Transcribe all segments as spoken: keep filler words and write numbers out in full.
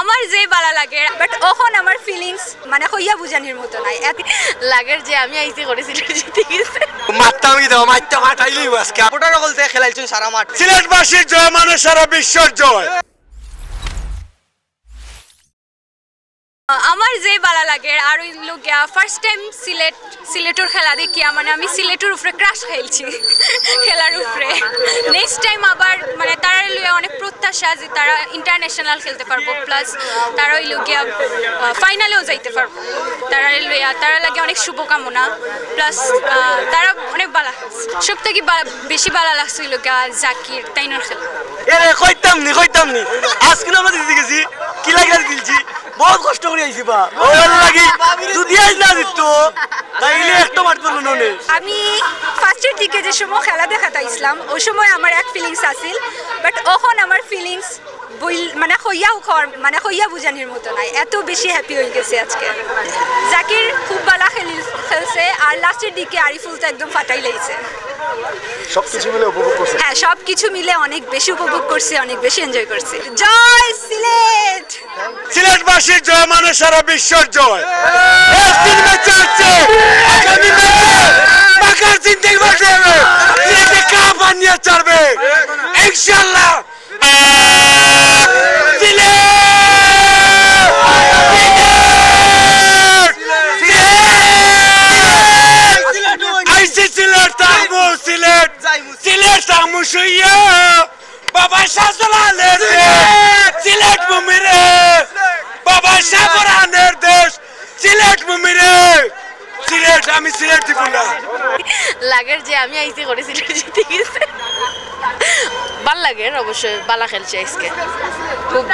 আমার যে বালা লাগে, বাট অখন আমার ফিলিংস মানে কইয়া বুঝানির মতো নাই। এত লাগের যে আমি আইছি করেছি, জিতে গেছে। মারতাম কি দেওয়া, মারতে ফাটাইলি আজকে। সাপোর্টার বলতে খেলাইছেন সারা মাঠ। সিলেটবাসীর জয় মানে সারা বিশ্বর জয়। আমার যে বালা লাগে আর ওই লোক ফার্স্ট টাইম সিলেট, সিলেটর খেলা দেখিয়া মানে আমি সিলেটর উপরে ক্রাশ খাইলছি খেলার উপরে। নেক্সট টাইম আবার মানে তারা লইয়া অনেক প্রত্যাশা যে তারা ইন্টারন্যাশনাল খেলতে পারবো, প্লাস তারা ওই লোক গিয়া ফাইনালেও যাইতে পারবো। তারা লইয়া তারা লাগে অনেক শুভকামনা, প্লাস তারা অনেক বালা। সব থেকে বা-, বেশি বালা লাগছিল গা জাকির তাইনর খেলা। এরে কইতাম নি, কইতাম নি, আজকে আমরা জিতে গেছি, কি লাগিয়া দিলছি, বহুত কষ্ট করে আইছি বা। ওর লাগি যদি আজ না জিততো, তাইলে একটা মাঠ পড়লো ননে। আমি ফার্স্টের দিকে যে সময় খেলা দেখাত আইছিলাম, ওই সময় আমার এক ফিলিংস আছিল, বাট অখন আমার ফিলিংস বইল-, মানে কইয়াও খর-, মানে কইয়া বুঝানির মতো নাই, এত বেশি হ্যাপি হয়ে গেছে আজকে। জাকির খুব বালা খেলি-, খেলছে, আর লাস্টের দিকে আরিফুল তো একদম ফাটাই লাইছে। সবকিছু মিলে উপভোগ করছে। হ্যাঁ, সবকিছু মিলে অনেক বেশি উপভোগ করছি, অনেক বেশি এনজয় করছি। জয় সিলেট! সিলেটবাসীর জয় মানে সারা বিশ্বর জয়। এর তিন ম্যাচ চলছে। আগামী ম্যাচে বাঁকার সিন্ডিং বাজাবে। সিলেটে কাপ আনিয়ে ছাড়বে। ইনশাআল্লাহ। সিলেট! সিলেট! সিলেট! আইসি সিলেট, থাকবো সিলেট। সিলেট থাকবো শুইয়া। বাবা শাহজালালের দেশ, সিলেট ভূমি রে। বাবা শাহপরানের দেশ, সিলেট ভূমি রে। সিলেট, আমি সিলেট দিব না। লাগের যে আমি আইছি করে সিলেট জিতে গেছে। ভালা লাগের অবশ্যই, ভালা খেলছে আজকে, খুব,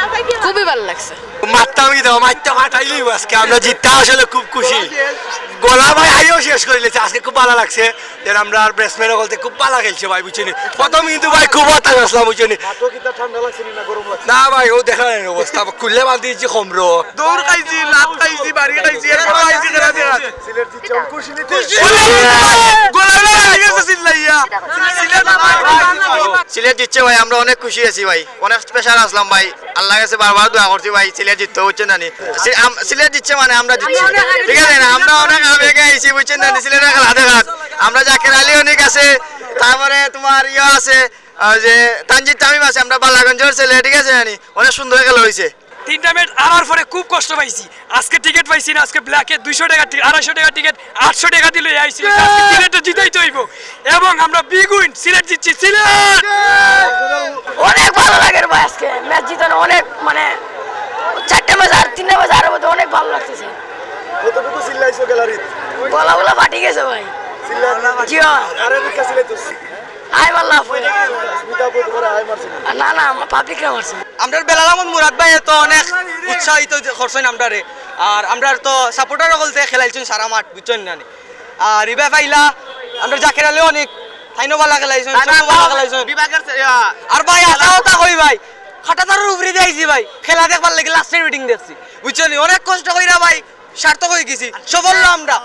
খুবই ভালা লাগছে। মারতাম কি দেওয়া, মারতে ফাটাইলি আজকে। আমরা জিততে আসলে খুব খুশি। গলা ভাই আইও শেষ করে দিয়েছে, আজকে খুব ভালা লাগছে। যেন আমরা আর ব্যাটসম্যান বলতে খুব ভালা খেলছে ভাই, বুঝছেন? প্রথম কিন্তু ভাই খুব হতাশ আসলাম, বুঝছেন? মাঠও কিতা ঠান্ডা লাগছে নি না গরম লাগছে? না ভাই, ও দেখা নাই অবস্থা, খুললে বাদ দিয়েছি কমরো। দৌড় খাইছি, লাত খাইছি, বাড়ি খাইছি, এরপর খাইছি খেলা দেখা। সিলেট জিতছে, আমি খুশি নিতে। খুশি। গোলাগুলি হয়ে গেছে চিল্লাইয়া। সিলেট জিতছে ভাই, আমরা অনেক খুশি আছি ভাই, অনেক প্রেশার আসলাম ভাই। আল্লাহর কাছে বারবার দোয়া করছি ভাই, সিলেট জিততো, বুঝছেন না নি? সি-, আম-, সিলেট জিতছে মানে আমরা জিতছি, ঠিক আছে না? আমরা অনেক আবেগে আইছি, বুঝছেন না নি? সিলেটের খেলা দেখার। আমরা জাকের আলী অনেক আছে, তারপরে তোমার ইয়ে আছে, আহ, যে তানজিদ তামিম আছে, আমরা বালাগঞ্জের ছেলে, ঠিক আছে না নি? অনেক সুন্দর খেলা হয়েছে। তিনটা ম্যাচ হারার পরে খুব কষ্ট পাইছি। আজকে টিকিট পাইছি না, আজকে ব্ল্যাকে দুইশো টাকা টি-, আড়াইশো টাকা টিকিট, আটশো টাকা দিলে আইছি। আজকে সিলেটে জিতাইতে হইব এবং আমরা বিগ উইন, সিলেট জিতছি, সিলেট। অনেক ভালা লাগের ভাই, আজকে ম্যাচ জিতানো অনেক, মানে, চারটা ম্যাচ আর তিনটা ম্যাচ আরো মধ্যে অনেক ভালা লাগতেছে। কতটুকু চিল্লাইছো গ্যালারিত? গলা গলা ফাটি গেছে ভাই। চিল্লা জি অয়। আরে, বুঝতে চিল্লাইতো। আই মারলা আপু। স্মিতা আপু তোমার আই মারছে। না, না, আমার পাবলিকরা মারছে। আমরার বেলাল আহমদ মুরাদ ভাই তো অনেক উৎসাহিত যে করছেন আমরারে। আর আমরার তো সাপোর্টার বলতে খেলাইছেন সারা মাঠ, বুঝছেন না নি? আর ইবা পাইলা, আমরা জাকের আলী অনেক, তাইনও ভালা খেলাইছেন, না, না, সবও ভালা খেলাইছেন। বিভাগের সে-, ইয়া। আর ভাই, আশা কথা কই ভাই, কাঁটাতারের উপরে দিয়ে আইছি ভাই, খেলা দেখবার লাগি লাস্টের মিটিং দেখছি, বুঝছেন নি? অনেক কষ্ট কইরা ভাই, সার্থক হয়ে গেছি, সফল আমরা।